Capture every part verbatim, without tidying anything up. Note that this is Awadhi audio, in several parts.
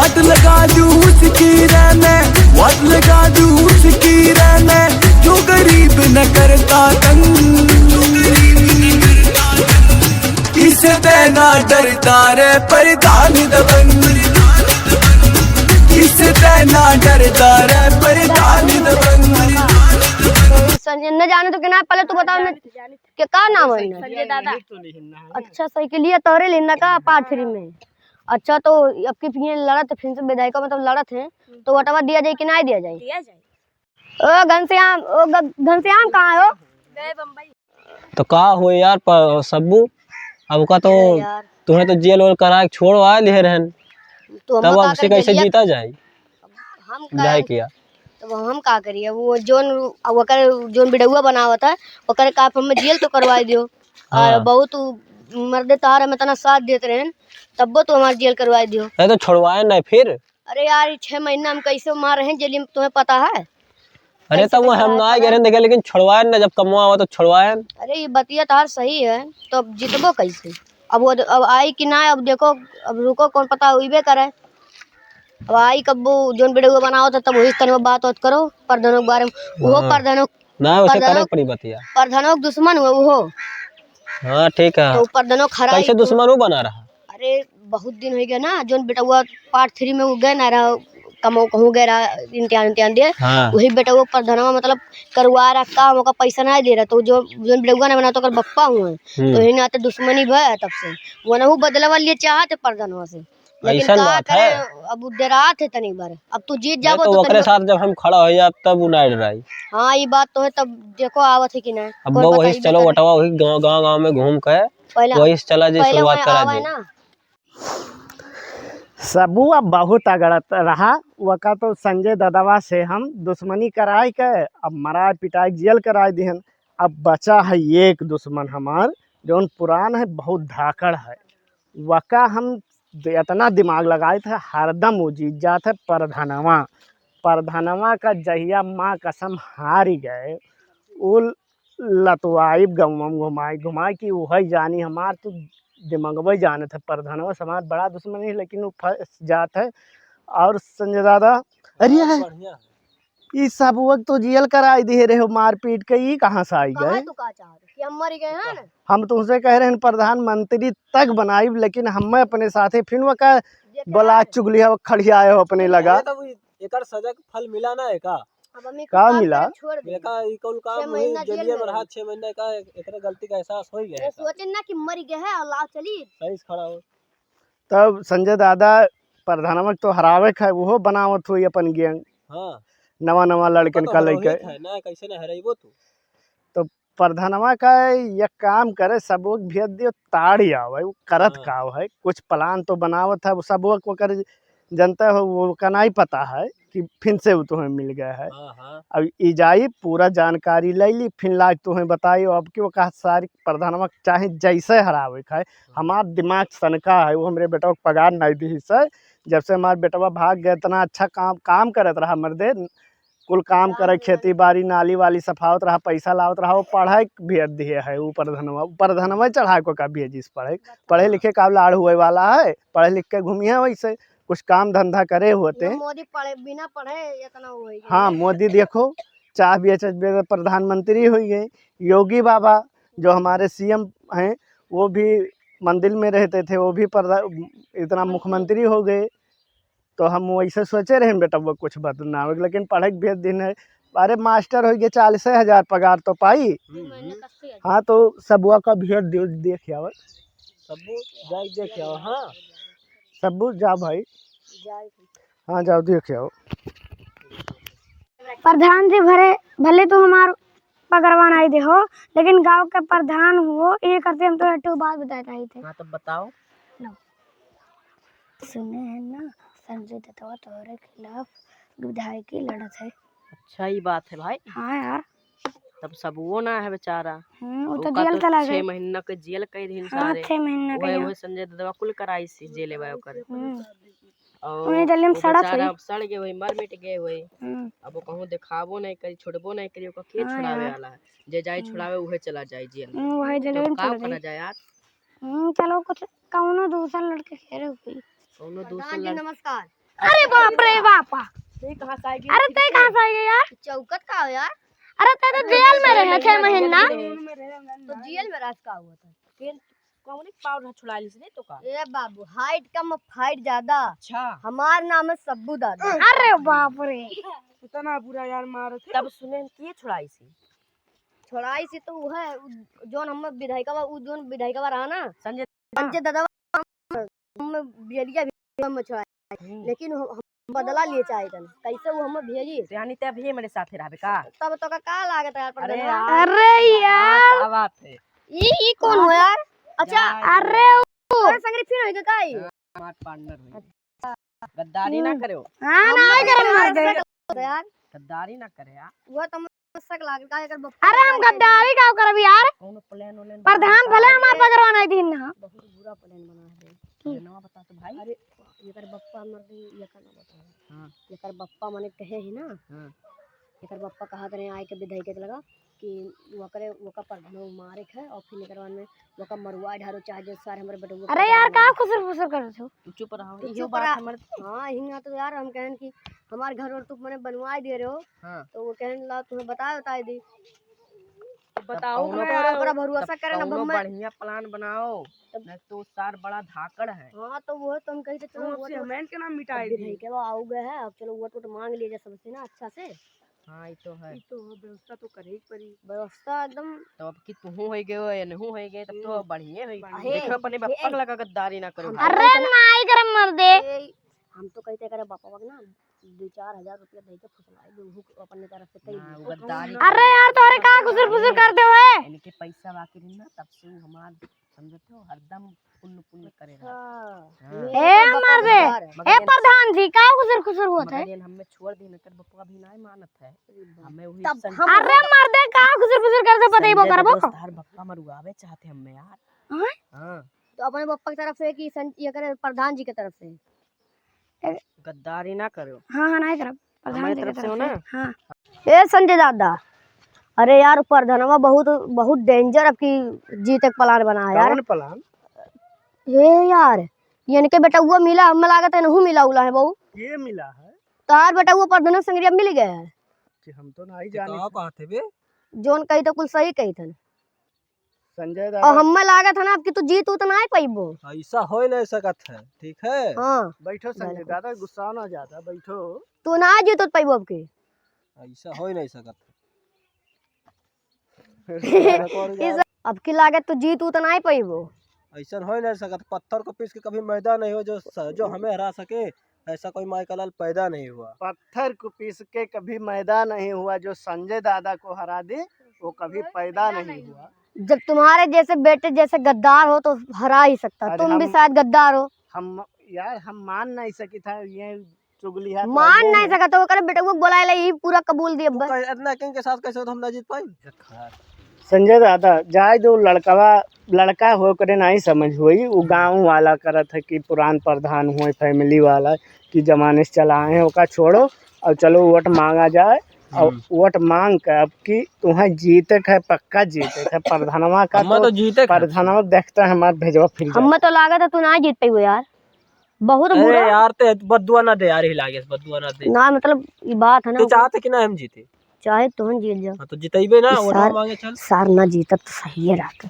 वाट लगा दूं उसकी रे मैं, वाट लगा दूं उसकी रे मैं, जो गरीब न करता तंग। किससे ना डरता रे प्रधान दबंग, किससे ना डरता रे प्रधान दबंग। संजय, न जाने तो किना, पहले तू बताओ न, के का नाम है इनका? संजय दादा। अच्छा, साइकिलिया तोहरे लेना का पार्ट थ्री में? अच्छा, तो अब की फिर लड़त, फिर से विधायका मतलब लड़त हैं, तो वोटवा दिया जाए कि ना दिया जाए? दिया जाए। ओ घनश्याम, ओ घ-, घनश्याम कहाँ हो? गए बम्बई। तो का हो यार प-, सब्बू, अब का तो अरे यार। तुम्हें तो जेल वेल करा के छोड़ आए लिहे रहन, तो हम तब का अब से करी, कैसे जेलिया जीता जाए? हम का, जाए किया? तब हम का करिए? वो जोन, ओकर जोन बिडौआ बनावत है, ओकर का आप हमें जेल तो करवाए दियो। और हाँ। बहुत उ मर्दे तोहार हम इतना साथ देत रहन, तब्बो तो हमार जेल करवाए दियो। अरे तो छोड़वाए ना फिर। अरे यार, ई छह महीना हम कैसे मार रहे हैं जेल में, तुम्हें पता है? अरे कैसे तब वो कैसे हम ना आए गए रहन देखे, लेकिन छोड़वाए ना, जब कमवा हुआ तो छोड़वाए। अरे ये बतिया तोहार सही है, तो अब जितबो कैसे? अब वो, अब आई कि ना, अब देखो, अब रुको, कौन पता उइबे करे। अब आई कब्बो जोन बिडौआ बनावत है, तब वही तनी बात बात करो प्रधानों के बारे में। वो हाँ। प्रधानों, ना, उसे प्रधानों, करे पड़ी बतिया। प्रधानों के दुश्मन हुआ वो। हाँ, ठीक है। तो प्रधानों खरा कैसे ही तो दुश्मन वो बना रहा? अरे, बहुत दिन हो गया ना, जोन बिडौआ पार्ट थ्री में वो गए ना रहा, कमो कहूँ गए रहा, इम्तिहान, इम्तिहान दिए। हाँ। वही बिडौआ प्रधानवा मतलब करवा रहा काम, ओका पैसा ना दे रहा, तो जो, जोन बिडौआ ना बना, तो ओकर बप्पा हुआ है। हम्म। तो यही नाते दुश्मनी भय है तब से। वो ना वो बदलवा लिए चाहते प्रधानवा से। लेकिन ऐसन का बात करे, है। अब उ डेरात है तनी बार। अब तू जीत नहीं जाबो तो तो ओकरे तनी साथ जब हम खड़ा हो जाब तब उ ना डराई। हाँ, ई बात तो है। तब देखो आवत है कि ना। अब कौन वो पता वही ई चलो बेटा वटवा वही गाँव, गाँव, गाँव में घूम के पहले, वही से चला जी पहले शुरुआत वहाँ करा आवे दे। ना। सबू अब बहुत अगड़त रहा, वका तो संजय ददवा से हम दुश्मनी कराए के अब मराए पिटाए जेल कराए दिहन। अब बचा है एक दुश्मन हमार, जौन पुरान है, बहुत धाकड़ है। वका हम द-, इतना दिमाग लगाइत है, हरदम वो जीत जात है। परधनवा, परधनवा का जहिया माँ कसम हारि गए, उ लतवाइब गौवा में घुमाई घुमाई कि उहई जानी हमार, तू दिमगवई जानत है। परधनवा से हमार बड़ा दुश्मनी है, लेकिन उ फंस जात है। और संजय दादा, अरे बहुत है। बढ़िया है। ई सबुआ के तो जेल कराई दिहे रहे हो मारपीट के, ई कहाँ से आई गए? तू का चाहत कि हम मर गए हैं? हम तुमसे कह रहे हैं प्रधानमंत्री तक बनाई, लेकिन हमें अपने साथे फिर वो का जेकरा बोला चुगलिया खड़ियाए हो अपने लगा। अरे तब एकर सजा के फल मिला ना है का? अब हम का मिला? छोड़ दे। एका ई कौन काम छह हुई? महीना जेल में रहा। छह महीना का, एकरे गलती का एहसास हो गया है का? सोचे ना कि मर गए है और लाओ चली। सही से खड़ा हो। तब संजय दादा प्रधानवा के तो हरावे के है, उहो बनावत हुई अपन गैंग। हाँ। नवा नवा लड़कन तो का लइके। है ना, कैसे ना हराइबो तू? तो प्रधानवा का एक काम करे, सबो के भेज दियो, ताड़ी आवे, वो करत हाँ। का है, कुछ प्लान तो बनावत है, वो सबो के ओकर जनता हो, वो का नहीं पता है कि फिर से वो तुम्हें मिल गया है। हाँ, हाँ। अब ई जाई, पूरा जानकारी ले ली, फिर लाग तुम्हें बताई। अब की वो कहा सारी प्रधानवा चाहे जैसे हरावे खाए, हमार दिमाग सनका है, वो हमरे बेटवा के पगार नहीं दी से, जब से हमार बेटवा भाग गए, इतना अच्छा काम, काम करत रहा मर्दे, कुल काम करे, खेती बाड़ी, नाली वाली सफावत रहा, पैसा लावत रहा, वो पढ़ाई भेज दिए है ऊ प्रधानवा, प्रधानवा चढ़ा को का भेजिस पढ़े, पढ़े लिखे का लाड़ हुए वाला है, पढ़े लिख के घूमिए वैसे, कुछ काम धंधा करे होते। मोदी पढ़े, बिना पढ़े इतना हुए। हाँ, मोदी देखो, चाह बेच बेच प्रधानमंत्री हो गए। योगी बाबा जो हमारे सीएम हैं, वो भी मंदिर में रहते थे, वो भी प्रधा-, इतना मुख्यमंत्री हो गए। तो हम वैसे सोचे रहे बेटा वो कुछ बदनाम है, लेकिन पढ़े के भेज दिन है। अरे मास्टर हो गए, चालीस हजार पगार तो पाई। हम्म, हम्म। हाँ, तो सबुआ का भेज दे, देख आओ। सबू जाए देख आओ, हाँ। सबू जा भाई। हाँ, जाओ देख आओ। प्रधान जी, भरे, भले तू हमार पगरवा नहीं दे हो, लेकिन गांव के प्रधान हो, ये करते हम तो एक ठो बात बताए रहे थे। हाँ, तब बताओ। लो। सुने हैं ना, संजय दत्तवा तोहरे खिलाफ विधायकी लड़त है। अच्छा, ई बात है भाई। हाँ यार। तब सबुओ ना है बेचारा। हम्म, वो तो ओका जेल तो चला छह गए। महीना के जेल कई दिन हाँ, सारे। छह महीना के वही, जेल। वही संजय दत्तवा कुल कराई सी जेल बा ओकर। हम्म। और वही जल्दी में वो सड़त बेचारा हुई। अब सड़ गए हुई, मर मिट गए हुई। हम्म। अब वो कहूँ देखाबो नहीं करी, छोड़बो नहीं करी, ओकर के हाँ छुड़ावे यार। वाला है? जे जाए हम्म। छुड़ावे, उहे चला जाए जेल में। हम्म, वही जल्दी तो में का चला करा जाए। जाए यार? हम्म, चलो कुछ कौनो दूसर लड़के खेरे हुई। कौनो दूसर प्रधान जी लड़- नमस्कार। अरे बाप रे बाप। ते कहाँ से आ गई? अरे ते कहाँ से आ गई यार? चौकत का हो यार? अरे ते तो जेल में रहे छह महीना। तो जेल में रह का हुआ था? कौन पाउडर छुड़ा ली से तो का? ए बाबू, height कम, fight ज्यादा। अच्छा। हमार नाम है सब्बू दादा। अरे बाप रे। इतना बुरा यार मारत है। तब सुने हम किए छुड़ाई से। छुड़ाई से तो वो है, उ जोन हम विधायिका बा, उ जोन विधायिका बा रहा ना। संजय। संजय दादा, हम बियलिया भी हम छुड़ाई। हम्म। लेकिन हम, हम बदला लिए चाहे तन। कैसे वो हम भेजी? यानी ते अभी मेरे साथ रहबे का? तब तो का, का लागत है यार, अरे प्रधान? यार, अरे यार। का बात है? ई, ई कौन हो यार? अच्छा। यार। अरे वो। अरे संगरी फिर होइगा का ई? हाँ, हमार partner होई। गद्दारी ना हम्म। करो। हाँ, हम ना तो करे यार मर्दे। यार। गद्दारी ना करे यार। वो तो मसक लाग का एकर बप्पा अरे हम मर गए। गद्दारी का करब यार? कौनो plan वैलन प्रधान बना भले के हमार पगरवा नहीं दिन ना। बहुत बुरा plan बना है। हम्म। नवा बता तो भाई। अरे एकर बप्पा मर गई, एकर ना बता। हाँ। एकर बप्पा मने कहे है ना। हाँ। एकर बप्पा कहा करे आए के विधायक के लगा कि वकरे, वका प्रधान मारे के है और फिर एकर बाद में वका मरुआ ढारो चाहे जो सारे हमरे बेटवा अरे यार, का खुसर फुसर करत हो? तू चुप रहो, तू इहो चुप बात रह। हमर हाँ, हिंगा तो यार हम कहन कि हमार घर और तू मने बनवाए दे रहे हो। हाँ। तो वो कहन ला तुम्हें बताए, बताए दी। बताओ कौनो ना यार, ओकरा भरोसा करे ना कौनो बम्मे। बढ़िया plan बनाओ, तब नहीं तो सार बड़ा धाकड़ है। हाँ, तो वो तो हम कही थे, चलो, तू वो से तो हमें के नाम मिटाए अभी दे। नहीं के वो आऊ गए है, अब चलो वोट वोट मांग लिया जाए सबसे ना अच्छा से। हाँ, ई तो है। ई तो है, व्यवस्था तो करे ही पड़ी। व्यवस्था एकदम तो अब की तुहू होई गए हो, एनहू होई गए, तब तो हम्म। बढ़िया होई। अहे, देखो, अपने ए, बप्पा ए, लगा गद्दारी ना करो हम भाई। तो अरे कहते ना, नाई करम मर दे। ए, हम तो कहते करे बप्पा ना, दो चार हजार रुपया दे के फुसलाई दे, उहू के अपने तरफ से कही ना, दे। वो गद्दारी अरे यार, तोहरे का खुसर फुसर कर दे है? इनके पैसा बाकी रही ना, तब से वो हमार समझत हो, हरदम पुण्य, पुण्य करे रहा। अच्छा। हाँ। ए, मर्दे, ए, प्रधान जी, का खुसर खुसर होत है? मगर ये हमें छोड़ दे, नकर बप्पा भी नाय मानत है। अरे बाप। हमें वही तब संजय हम अरे मर्दे, का खुसर फुसर करते, बतइबो संजय करबो? दोस्त, तार बप्पा मरुआवे चाहते हमें यार। हाँ? हाँ। तो अपने बप्पा की तरफ से कि सं-, ये करे प्रधान जी की तरफ से? गद्दारी ना करो। हाँ, हाँ, नाहीं करब। प्रधान हमारे जी के तरफ से तरफ हो से। ना? हाँ। ए संजय दादा, अरे यार, प्रधानवा बहुत, बहुत danger अब की जीते के plan बना है यार। कौन plan? हे यार, इनके बेटउआ मिला, हमें लागत है नहू मिला उला है बहू। के मिला है? तार बेटउआ प्रधान संगरिया मिल गया है। कि हम तो नहीं कि जाने का थे। बात है बे? जोन कही तो कुल सही कही थन। संजय और दादा। हमें लागत है ना, अब की तू जीत उत ना ही पाइबो। ऐसा हो ही नहीं सकत है, ठीक है? हाँ। बैठो संजय बिल्कुल। दादा, गुस्सा ना ज्यादा, बैठो। तू ना जीत उत पाइबो अब की। ऐसा हो ही नहीं सकत है। इस, अब की लागत तू जीत उत ना ही पाइबो। ऐसा हो ही नहीं सकत, पत्थर को पीस के कभी मैदा नहीं हुआ जो स-, जो हमें हरा सके। ऐसा कोई माई का लाल पैदा नहीं हुआ। पत्थर को पीस के कभी मैदा नहीं हुआ, जो संजय दादा को हरा दे, वो कभी पैदा नहीं हुआ। जब तुम्हारे जैसे बेटे जैसे गद्दार हो तो हरा ही सकता। अरे तुम भी हम, शायद गद्दार हो। हम, यार, हम मान नहीं सकी था ये चुगली है तो मान आगे नहीं है। सका तो ओकरे बेटवा को बुलाए ले, यही पूरा कबूल दिए तू बस। कै-, इतना किंग के साथ कैसे हो तो हम ना जीत पाई? संजय दादा, जाए दो, लड़कवा, लड़का हो करे नाही समझ होई, उ गाँव वाला करत है कि पुरान प्रधान हुए, family वाला, कि जमाने से चला आए हैं, ओका छोड़ो और चलो वोट मांगा जाए। और हम्म। वोट मांग के अब की तुम्हें जीते के है, पक्का जीते के है। प्रधानवा का हमें तो तो जीते के है। प्रधानवा देखता है हमार भेजवा फिर जाए। हमें तो लागत है तू ना जीत पाइबो यार, बहुत अरे बुरा। यार, ते बद्दुआ ना दे यार, ही लागे बद्दुआ ना दे। ना मतलब ये बात है ना, ते चाहते कि ना हम जीते? चाहे तुहन जीत जाओ। हाँ, तो जितइबे ना, ई वोटवा सार, मांगे चल। सार ना जीतत तो सही है रहत।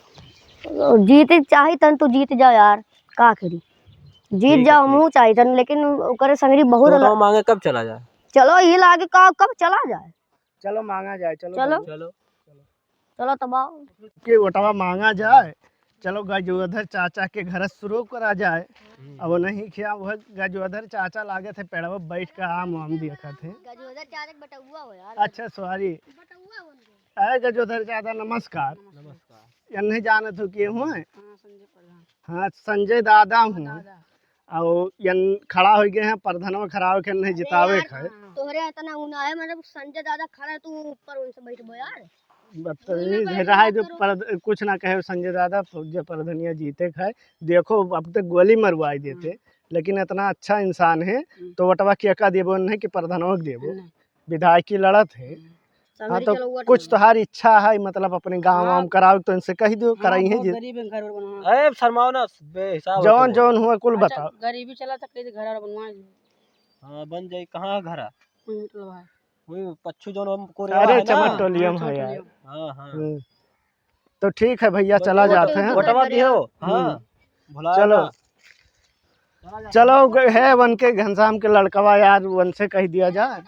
जीते चाही तन तो जीत जाओ यार, का करी? जीत ठीक है, जाओ, ठीक। हमहू चाही तन, लेकिन ओकरे संगरी बहुत तो वोटवा ल-, मांगे कब चला जाए? चलो, ये लागे का, कब चला जाए? चलो मांगा जाए, चलो चलो। चलो। चलो तब आओ। कि वोटवा मांगा जाए, चलो गजोधर चाचा के घर शुरू करा जाए। हम्म। अब नहीं क्या वह गजोधर चाचा लागत है पेड़वा बैठ के आम वाम देखत है। गजोधर चाचा के बटउआ हो यार। अच्छा, sorry। बटउआ हो उनके। अरे गजोधर चाचा नमस्कार। नमस्कार। ये नहीं जानत हो के हुए? हाँ, संजय प्रधान। हाँ, संजय दादा हुए। दादा। और यन खड़ा हो गए हैं, प्रधानवा खड़ा होके नहीं अरे जितावे यार, के है। तोहरे इतना ऊना है, मतलब संजय दादा खड़ा है, तू ऊपर उनसे बैठबो यार। बदतमीज है, रहा है जो पर-, कुछ ना कहे संजय दादा, जो प्रधानिया जीते के है। देखो, अब तक गोली मरवाई देते, हम्म। लेकिन इतना अच्छा इंसान है, हम्म। तो वोटवा के का देबो नहीं कि प्रधानवा के देबो। नहीं। विधायकी लड़त है। हम्म। हाँ, समझ तो चलो, वोट कुछ देबो। तोहार इच्छा है, मतलब अपने गाँव हाँ। वाम कराओ, तो इनसे कह दो, हाँ, कराई है बहुत जी। गरीब है, घर वर बनवा। अरे शर्माओ ना, बेहिसाब जौन, होत है। जौन हुआ कुल अच्छा, बताओ। गरीबी चला सकते थे, घर वर बनवा। हाँ, बन जाई। कहाँ घर है? वही पच्छू जौन हम कोरेवा अरे, है ना? चमट टोलियम हाँ, है यार। हाँ, हाँ। हम्म। तो ठीक है भैया, चला जाते हैं। वोटवा दियो। हाँ, हम्म। भुलाया चलो। ना। चलो, ग-, है वन के घनश्याम के लड़कवा यार, वन से कह दिया जाए।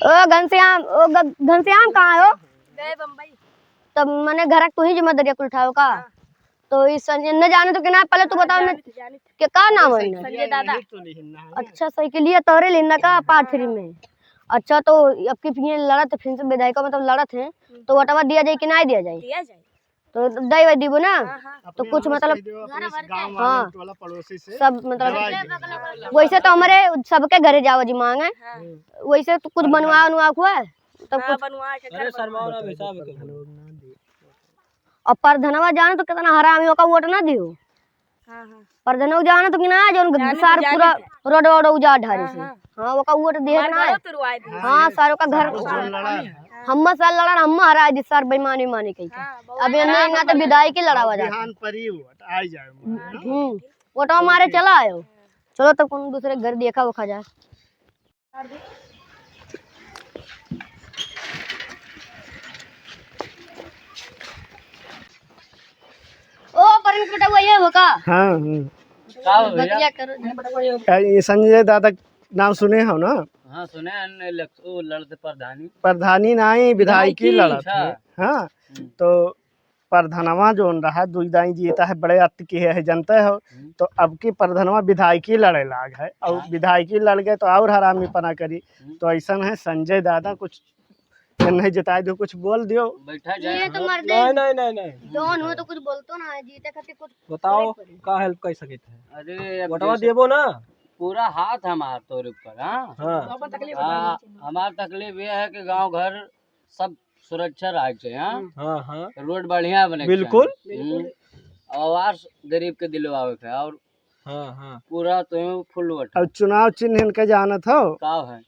ओ घनश्याम, ओ ग-, घनश्याम कहाँ हो? गए बम्बई। तब मने घर तू ही जिम्मेदारी कुल उठाओ का? हाँ। तो इस संजय न जाने तो कि ना, पहले तू हाँ, बताओ न, जानित, जानित। के का नाम है इनका? संजय दादा। अच्छा, साइकिलिया तोरे लेना का पाथरी में। अच्छा, तो अब की फिर लड़त, फिर से विधायक मतलब लड़त है, हम्म। तो वोटवा दिया जाए कि ना दिया जाए? दिया जाए। तो दे वही दीबो ना? हाँ, हाँ। तो अपने कुछ मतलब कह दो, अपने गाँव वाले हाँ। टोला पड़ोसी से सब मतलब दवाई दे। वैसे तो हमारे सबके घरे जाओ जी मांगे, हाँ। वैसे तो कुछ बनवा उनवा हुआ है, तब हाँ, कुछ बनवा के अरे घर शर्मा बनवा। वाला भी साहब के बोलो। अब प्रधनवा जाने तो कितना हरामी ओका वोट ना दियो। हाँ, हाँ। प्रधनवा जाने तो कि ना, जौन जाने तो सार जाने पूरा थे। रोड वोड उजाड़ ढारी हाँ, से। हाँ। हाँ, ओका वोट दिए हमार ना घरों है। तो रुआए दिए। हाँ, सारों का घर। सारों का लड़ा है। हाँ। हम्मा सार लड़ा, हम्मा हराए दी सार बेईमानी माने कही के। हाँ, बहुत अब ये नहीं, खराब ना तो है। विधायकी लड़ावा जाता। बिहान परी वोट, आई जाए। हम्म, वोट हमारे चला आयो। चलो तब कौन दूसरे घर देखा उखा जाए। ओ, परवीन के बेटा, वो ये हो का? हाँ, हाँ। का हो भैया? बतिया करो। ए, ये संजय दादा नाम सुने हो ना? हाँ, सुने हैं, इलेक्श-, वो लड़ते प्रधानी। प्रधानी नाई, विधायकी विधायकी, लड़त अच्छा। है। हाँ, हम्म। तो प्रधनवा जौन रहा, दुई दाई जीता है, बड़े अत्त की है, जनते हो। हम्म। तो अब की प्रधनवा विधायकी लड़े लाग है, और हाँ। विधायकी लड़ गए तो और हरामीपना करी। हम्म। तो ऐसन है, संजय दादा कुछ नहीं जिताए दो, कुछ बोल दियो। बैठा जाए। ये तो हाँ। मर्दे नहीं, नहीं, नहीं, नहीं। जौन हो तो कुछ बोलतो ना है, जीते खातिर कुछ बताओ, करे पड़ी। का help कर सके थे? अरे, अब वोटवा जैसे देबो ना? पूरा हाथ हमार तोरे ऊपर, हाँ? हाँ। हाँ, हमार तकलीफ ये है कि गाँव घर सब सुरक्षा रहे के चाही, हाँ? हाँ, हाँ। रोड बढ़िया बने के बिल्कुल। चाही। हम्म। आवास गरीब के दिलवावे के, और हाँ, हाँ। पूरा तो full vote है। और चुनाव चिन्ह इनके जानत हो? का है?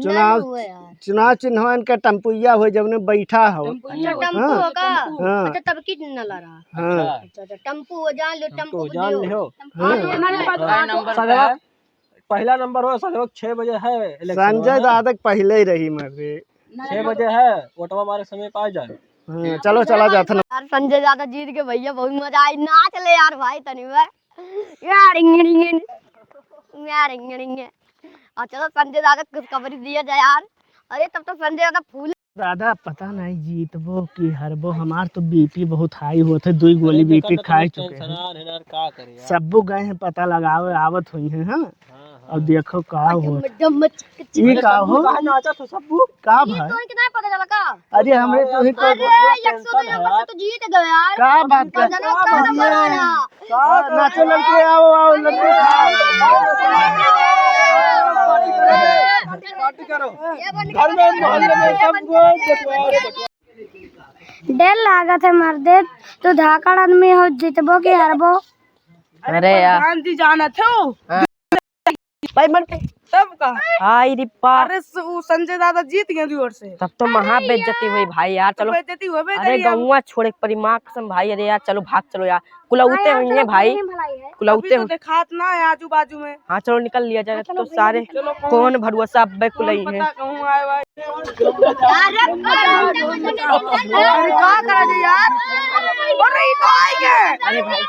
चुनाव, ना हुआ यार। चुनाव चिन्ह हो इनके टम्पुइया हो, जब ने बैठा हो। टम्पुइया अच्छा, टम्पू हाँ। हो का? हाँ। अच्छा, तब की न ला रहा। हाँ। अच्छा। अच्छा, अच्छा, टम्पू हो, जान लो, टम्पू टम्पू जान लियो। हाँ। हाँ, हाँ। हाँ, नंबर सजवा, का है? पहला नंबर हो, सजवा छह बजे है election संजय हुआ है। दादा के पहले ही रही मर्दे। छह बजे है, वोटवा मारे समय पे आ जाए। हाँ, चलो, चला जात ना। यार, संजय दादा जीत के भैया, बहुत मजा आई। नाच ले यार भाई, तनी बार। यार, इंगे, इंगे। यार, इंगे, इंगे। और चलो, संजय दादा खुशखबरी दिया जाए यार। अरे, तब तो संजय दादा फूल। दादा, पता नहीं जीतबो कि हारबो, हमार तो BP बहुत high होत है, दुई गोली BP खाए चुके हैं। सबो गए हैं, पता लगावे आवत हुई हैं, हाँ? हाँ, हाँ। अब देखो का हो। ई का हो? का भाई? अरे, हमरे तो ही तो अरे, एक सौ दो नंबर से तो जीत गए यार। का बात कर? नाचो लड़के, आओ, आओ, लड्डू खाओ। घर में, मोहल्ले में सबको बंटवाओ। डर लागत है मर्दे, तू धाकड़ आदमी हो, जीतबो कि हारबो? अरे यार। प्रधान जी जानत हो? हाँ। भाई मन पे। तब का? हाय रे बाप। अरे स-, उ संजय दादा जीत गए जोर से। तब तो महा बेइज्जती हुई भाई यार, तो चलो। बेइज्जती होबे अरे करी अब। गौवा छोड़े के परी माँ कसम भाई, अरे यार चलो भाग चलो यार। कुलौते हाँ यार, हुई हैं चलो भाई। भाई, भलाई है। कुलौते अभी तो हुई। देखात ना है आजू बाजू में। हाँ चलो निकल लिया जाए, हाँ, चलो तो भैया, सारे चलो कौन कौन भरोसा अब कुलई कौन हैं। पता कहूँ आए भाई। अरे का करा जाए यार? अरे ये तो आएंगे। अरे भाई।